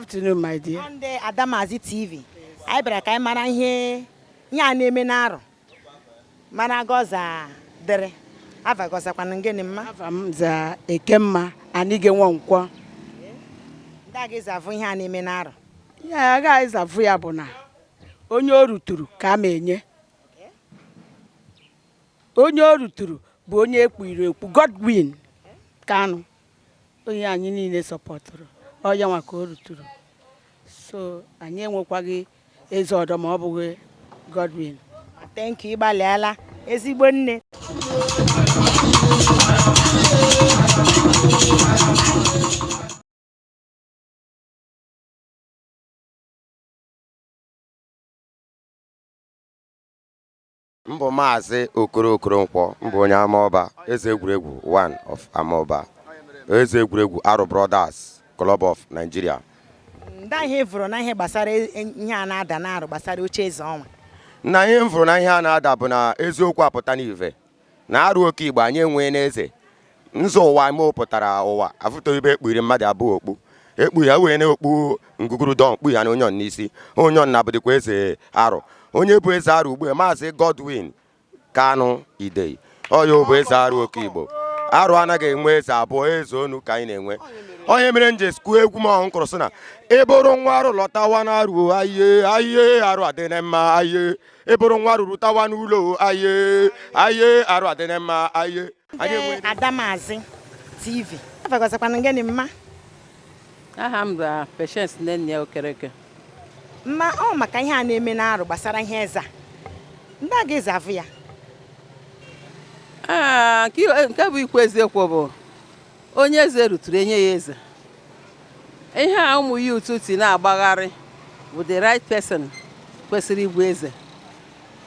Afternoon, my dear. Ndị Adamazi TV, anyị bịara ka anyị mara ihe ihe a na-eme n'Arọ, mara gọza dịrị ava gọzakwanụ gịnị mma. Afa m za Ekemma Anige Nwankwọ. Ndị a ga-ezi avụ ihe a na-eme n'Arọ. Ihe a agaghị zavụ ya bụ na onye o ruturu ka a ma enye. Onye o ruturu bụ onye ekpuru ekpu Godwin Kanu, onye anyị niile sọpọtụrụ. Ọ ya nwa ka o ruturu. So anyị enwekwaghị eze ọdọ ma ọ bụghị Godwin. Thank you, ịgbalịala ezigbo nne. Mbụ Maazị Okoro Okoronkwo, mbụ onye Amaọba, eze egwuregwu one of Amaọba, eze egwuregwu Aro Brothers Club of Nigeria. Ndị ihe vụrụ na ihe gbasara ihe a na-ada n'Arọ gbasara oche eze ọnwa. Na ihe m fụrụ na ihe a na-ada bụ na eziokwu apụta n'ive na arụ oke Igbo anyị enwee n'eze nzọ ụwa ime pụtara ụwa afụto ibe ekpuri mmadụ abụọ okpu ekpu ya wee na-okpu nguguru dọn kpu ya na onye n'isi onye ọna bụdịkwa eze Arụ. Onye bụ eze Arụ ugbu a, Maazị Godwin Kanu Idei, onye bụ eze Arụ oke Igbo. Arụ anaghị enwe eze abụọ, eze onu ka anyị na-enwe. Onye mere nje skuo egwu m ọhụ nkụrụ sị na ịbụrụ nwa arụ lọtawa na arụ aye aye arụ adịne mma aye, ịbụrụ nwa arụ rutawa n'ụlọ aye aye arụ adịne mma aye. Anyị Ndị enwe Adamazi TV, ava gọzakwanụ gịnị mma. Aha m bụ Patience Nnennia Okereke. Mma, ọ maka ihe a na-eme n'Arọ gbasara ihe eze a, ndị a ga-eze avụ ya. Ee, nke bụ ikwu eziokwu bụ onye eze ruturu enye ya eze. Ihe a ụmụ youth ti na-agbagharị bụ the right person kwesịrị ịbụ eze,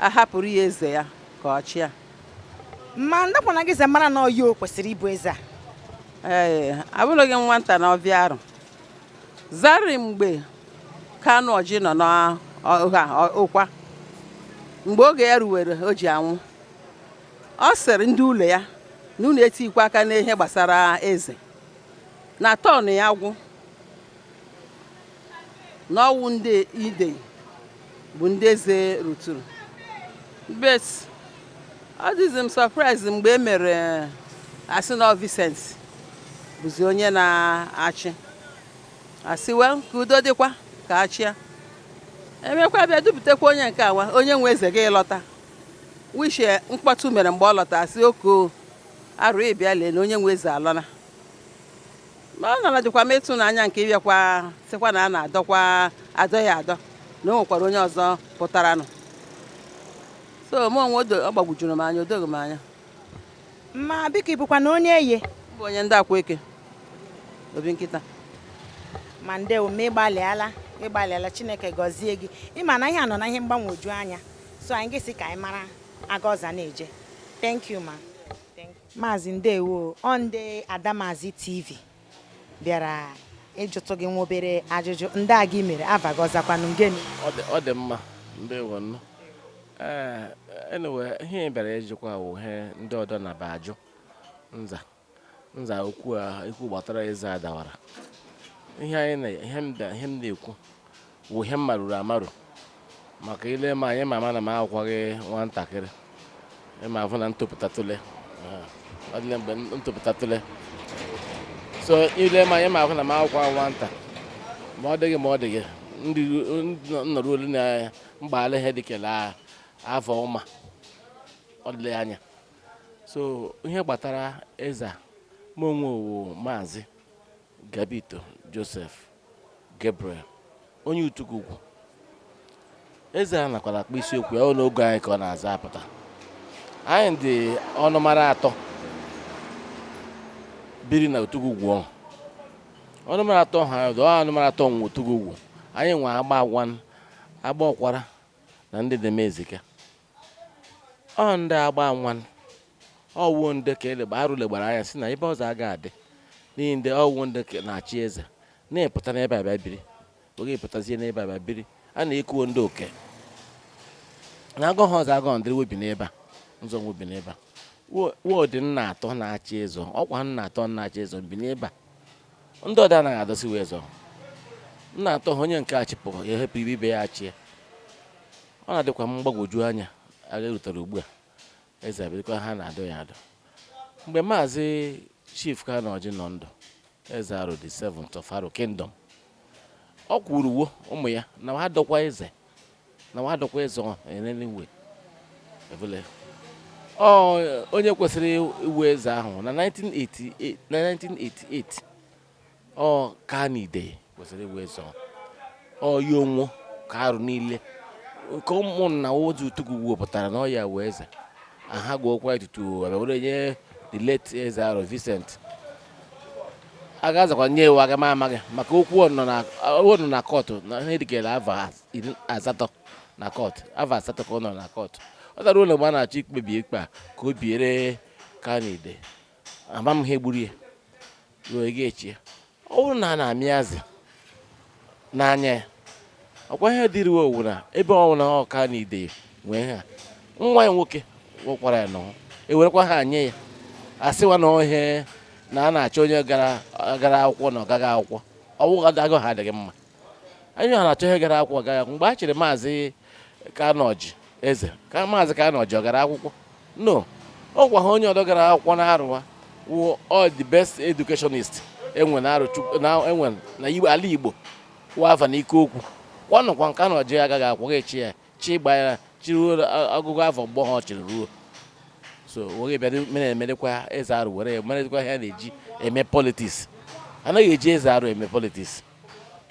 a hapụrụ ya eze ya ka ọ chịa. Ma ndakwana gị ze mara na ọya o kwesịrị ịbụ eze a. Ee, abụrụghị m nwata na ọbịa Arụ zarị mgbe Kanu Ọjị nọ n'ụkwa, mgbe oge ya ruwere o ji anwụ, ọ sịrị ndị ụlọ ya na unu etikwa aka n'ihe gbasara eze na tọn ya gwụ na ọwụ ndị Idei bụ ndị eze ruturu. But ọ dịzi m surprise mgbe e mere asị na Vincent bụzi onye na-achị, asị well ka udo dịkwa ka achịa, emekwa bịa dupụtakwa onye nke awa onye nwe eze gị lọta wish mkpọtụ mere mgbe ọ lọta, asị oko Arụ ịbịa lee na onye nwe eze alọna. Ma ọ nara dịkwa m ịtụnanya nke ịbịakwa sịkwa na a na-adọkwa adọ ya adọ na o nwekwara onye ọzọ pụtaranụ. So mụ onwe ọ gbagwojuru m anya, o doghị m anya. Mma, biko ị bụkwa na onye eye? M bụ onye ndị Akweke obi nkịta. Ma ndewo, ma ịgbalịala ịgbalịala, Chineke gọzie gị. Ịma na ihe a nọ na ihe mgbanwoju anya, so anyị ga-esi ka anyị mara aga ọza na-eje. Thank you, ma. Maazị, ndewo. Ọ ndị Adamazi TV bịara ịjụtụ gị nwa obere ajụjụ. Ndị a gị mere ava gọzakwanụ gịnị? Ọ dị mma, ndewo nnọọ. Ee, anyway, ihe ị bịara ịjụkwa wụ ihe ndị ọdọ na ba ajụ nza nza okwu a ikwu gbasara eze a dawara. Ihe anyị na ihe m ihe m na-ekwu wụ ihe m maruru amaru maka ile ma anyị ma ama na m akwụkwaghị nwatakịrị ịma afụ na ntopụta tụle. Ọ dịla mgbe ntopụta tụle, so ile ma anyị ma afụ na m akwụkwaghị nwata, ma ọ dịghị ma ọ dịghị ndị nnọrọ olu na mgbaghala ihe dịka la afọ ụma ọ dịla anya. So ihe gbatara eze a, mụ onwe owu Maazị Gabito Joseph Gabriel, onye Utukugwu. Eze a nakwara akpa isiokwu ya ọ n'oge anyị ka ọ na-aza apụta. Anyị dị ọnụmara atọ biri na Utukugwu ọhụ. Ọnụmara atọ ha dị ọnụmara atọ nwe Utukugwu. Anyị nwe agba agwan agba ọkwara na ndị demezika ọ ndị agba nwan ọwụ ndị ka elegba arụ legbara anya si na ebe ọzọ aga adị n'ihi ndị ọwụ ndị na-achị eze na-epụta n'ebe abịa biri oge ịpụtazie n'ebe abịa biri a na-ekuo ndị oke na agụ ha ọzọ agụ ndịrị webi n'ebe a nzọ webi n'ebe a wọdụ nna atọ na-achị eze ọkwa nna atọ na-achị eze bi n'ebe a ndị ọdọ anaghị adọsị wee zọ. M na-atọ ha onye nke a chịpụ ya hepụ ibe ya achị ya. Ọ na-adịkwa m mgbagwoju anya aga rutere ugbu a eze abịadịkwa ha na-adọ ya adọ. Mgbe Maazị Chief Kanu Ọjị nọ ndụ, eze Aro the seventh of Aro Kingdom, ọ kwuruwo ụmụ ya na ha dọkwa eze, na ha dọkwa eze in any way. Ebule ọ onye kwesịrị iwu eze ahụ na 1988, na 1988, ọ Kanu Idei kwesịrị iwu eze ahụ. Ọ ya onwo ka arụ niile nke ụmụnna ozu Utukwu wepụtara na ọ ya wee eze aha gwokwa etutu were nye the late eze Aro Vincent. A ga-azakwa nye iwu aga m amaghị maka okwu ọ nọ na kọtụ na ihe dịka afọ 18 na kọtụ, afọ 8 ka ọ nọ na kọtụ. Ọ dara ụlọ mgbe a na-achọ ikpebi ikpe a ka o biere Kanu Idei. Ama m ihe gburu ya ruo ego echi ya. Ọ bụrụ na a na-amị azị n'anya ya, ọkwa ihe dịrị owu na ebe ọ na ọ Kanu Idei nwee ha nwa ya nwoke nwekwara ya nọ ewerekwa ha nye ya, asịwa na ihe na a na-achọ onye gara akwụkwọ na ọ gaghị akwụkwọ, ọwụ agụ ha adịghị mma. Anyị ha na-achọ ihe gara akwụkwọ gaghị akwụkwọ. Mgbe a chịrị Maazị Kanu Ọjị eze, ka Maazị Kanu Ọjị ọ gara akwụkwọ? No, ọ gwa ha onye ọdọ gara akwụkwọ na arụwa wụ all the best educationist enwe na arụ na enwe na ala Igbo wụ afa na ike okwu kwanụkwa nke Kanu Ọjị agaghị akwụkwọ echi ya chi gba ya chiruo ọgụgụ afọ mgbọ ha ọ chịrị ruo. So oge bịa mere emerekwa eze arụ were merekwa ihe a na-eji eme politics. Anaghị eji eze arụ eme politics.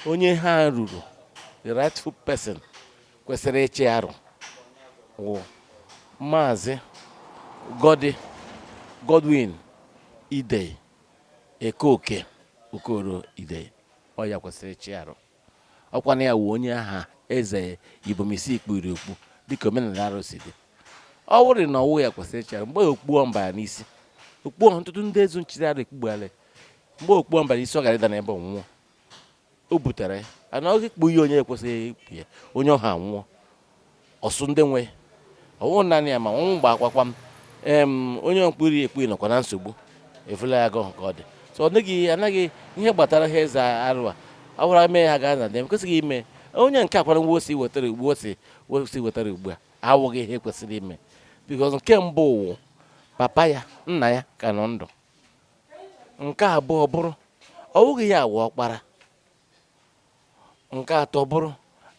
Onye ha ruru, the rightful person kwesịrị ịchị arụ wụ Maazị Godwin Idei Ekoke Okoro Idei. Ọ ya kwesịrị ịchị arụ. Ọkwa na ya wụ onye aha eze Ibomisi kpuru okpu dịka omenala arụ si dị. Ọ bụrụ na ọwụ ya kwesịrị ịchị arụ, mgbe okpu ọ mbara n'isi, okpu ọtụtụ ndị ezu nchiri arụ ekpugharị, mgbe okpu ọ mbara n'isi ọ gara ịda n'ebe ọnwụọ o butere ya. Ana ọ ikpu ihe onye ekwesịghị ikpu ya, onye ọha nwụọ ọsụ ndị nwe ọwụ naanị ya ma ọnwụ gba akwakwa m onye mkpụrụ ekpu nọkwa na nsogbu efula ya agụ ka ọ dị. So ọ dịghị anaghị ihe gbatara ha eze arụ a ọ bụrụ mee ha gaa na dem kwesịghị ime onye nke akwara nwa osi wetara ugbu osi wetara ugbu a awụghị ihe kwesịrị ime, because nke mbụ wụ papa ya, nna ya ka nọ ndụ. Nke abụọ bụrụ ọ wụghị ya wụ ọkpara. Nke atọ bụrụ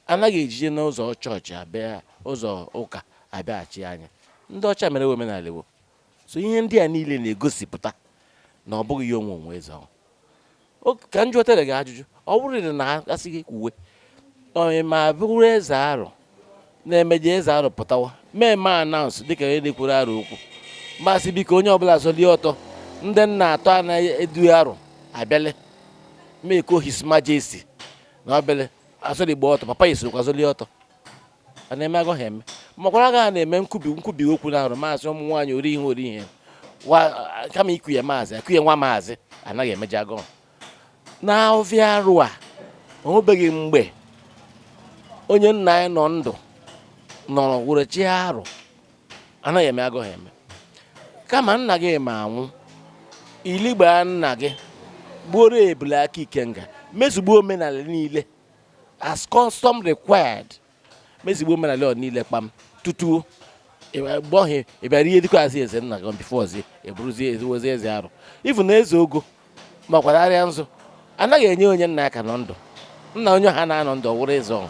anaghị ejije n'ụzọ chọọchị abịa ụzọ ụka abịaghachi anya ndị ọcha mere omenala Igbo. So ihe ndị a niile na-egosipụta na ọ bụghị ya onwe onwe eze ọhụụ. Ka m jụọtere gị ajụjụ, ọ bụrụ na asị gị kwuwe onye ma bụrụ eze arụ na-emeje eze arụ pụtawa mee ma announce dịka onye na-ekwuru arụ okwu, masị biko onye ọbụla zọlie ọtọ, ndị nna atọ anaghị edu arụ abịale mee ko His Majesty na ọbịale azọligbo ọtọ, papa ya sorokwa zọlie ọtọ. A na-eme agụ ha eme makwara agaghị na-eme nkwubi okwu na arụ maazị ụmụ nwaanyị ori ihe ori ihe kama ikwu ya maazị akụ ya nwa maazị anaghị emeje agụ na ọvịa arụ a. O nwebeghị mgbe onye nna anyị nọ ndụ nọrọ were chi arụ anaghị eme agụ ha eme. Kama nna gị ma anwụ iligba nna gị gbuoro ebule aka ikenga mezugbo omenala niile as custom required, mezugbo omenala ọ niile kpam tutu gbọghị ị bịara ihe dịkwa azị eze nna gị before ọzi eburuzie eziwozi eze arụ. Ifu na eze ogo makwararịa nzụ anaghị enye onye nna ya ka nọ ndụ, nna onye ha na-anọ ndụ ọ wụrụ eze ọhụ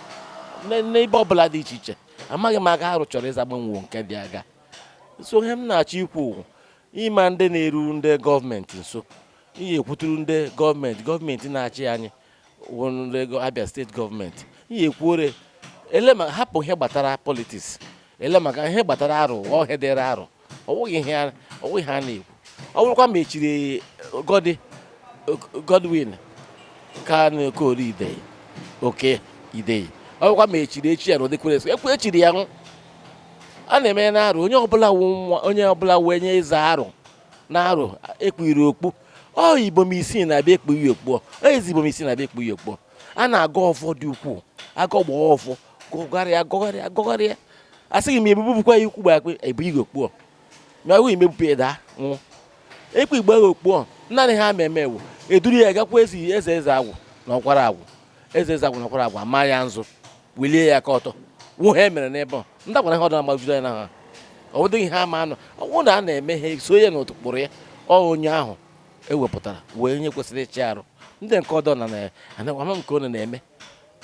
n'ebe ọbụla dị iche iche. Amaghị m aga arụ chọrọ ịza gbanwuo nke dị aga. So ihe m na-achọ ikwu ịma ndị na-eru ndị gọọmenti nso, ihe ekwuturu ndị gọọmenti na-achị anyị wụ ndị Abia steeti gọọmenti, ihe ekwuore ele ma hapụ ihe gbatara politics, ele maka ihe gbatara arụ ọhịa dịrị arụ, ọ wụghị ihe a na-ekwu. Ọ bụrụkwa ma echiri Godwin Kanu Okoro Idei oke Idei, ọ bụrụkwa ma echiri echi ya na ụdị kwere ekwe echiri ya nwụ a na-eme na arụ onye ọbụla wụ nwa onye ọbụla wụ onye eze arụ na arụ ekpughere okpu ọ Ibomisi na-abịa ekpughe okpu, ọ eze Ibomisi na-abịa ekpughe okpu. A na-agọ ọfọ dị ukwuu, agọ gbaa ọfọ gọgharịa gọgharịa gọgharịa, asịghị m ebubukwa ya ikwu gba akpị ebu igwe okpu ma ewu imebupụ ya daa nwụ ekpu igbe agha okpu naanị ha ma eme ewu eduru ya gakwa eze eze eze agwụ na ọkwara agwụ Eze eze agwanakwara agwa maa ya nzụ, welie ya aka ọtọ, nwụ ha emere n'ebe ọ ndị agwara ihe ọdọ na-agbagide ya na ha. Ọ bụdịghị ihe ama anọ. Ọ bụrụ na a na-eme ha so ya n'ụtụkpụrụ ya, ọ onye ahụ ewepụtara wee onye kwesịrị ịchị arụ ndị nke ọdọ na na ama nke ọ na-eme.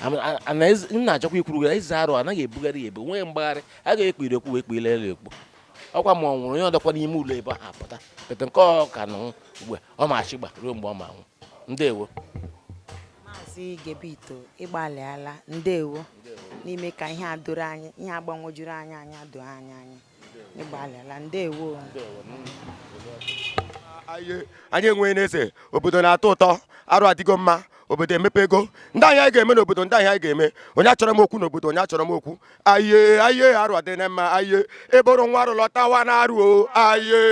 M na-achọkwa ikwuru gị, eze arụ anaghị ebugharị ya ebu, nwee mgbagharị agaghị ekpiri ekwu wee kpile elu ekpu ọkwa ma ọ nwụrụ onye ọdọkwa n'ime ụlọ ebe ha pụta pete nke ọ ka nọ ugbu a, ọ ma achịgba ruo mgbe ọ ma anwụ. Ndewo. Maazị Gebito, ịgbalịala, ndewo, n'ime ka ihe a doro anyị, ihe agbanwejuru anyị anya doo anyị anya. Ịgbalịala, ndewo. Anyị enweghị n'eze, obodo na-atọ ụtọ, arụ adịgo mma, obodo emepego. Ndị anyị anyị ga-eme n'obodo, ndị anyị anyị ga-eme. Onye achọrọ m okwu n'obodo, onye achọrọ m okwu. Aye, aye, arụ adị na mma. Aye, eboro nwa arụ lọtawa na arụ o. Aye,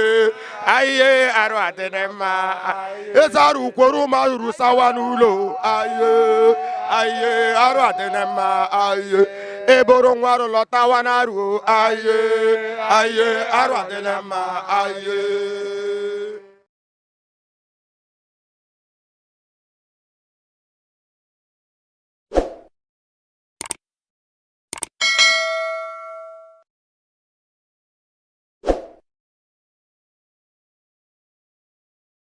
aye, arụ adị na mma. Eze arụ kworo ụmụ arụrụ sawa n'ụlọ. Aye, aye, arụ adị na mma. Aye, eboro nwa arụ lọtawa na arụ o. Aye, aye, arụ adị na mma. Aye.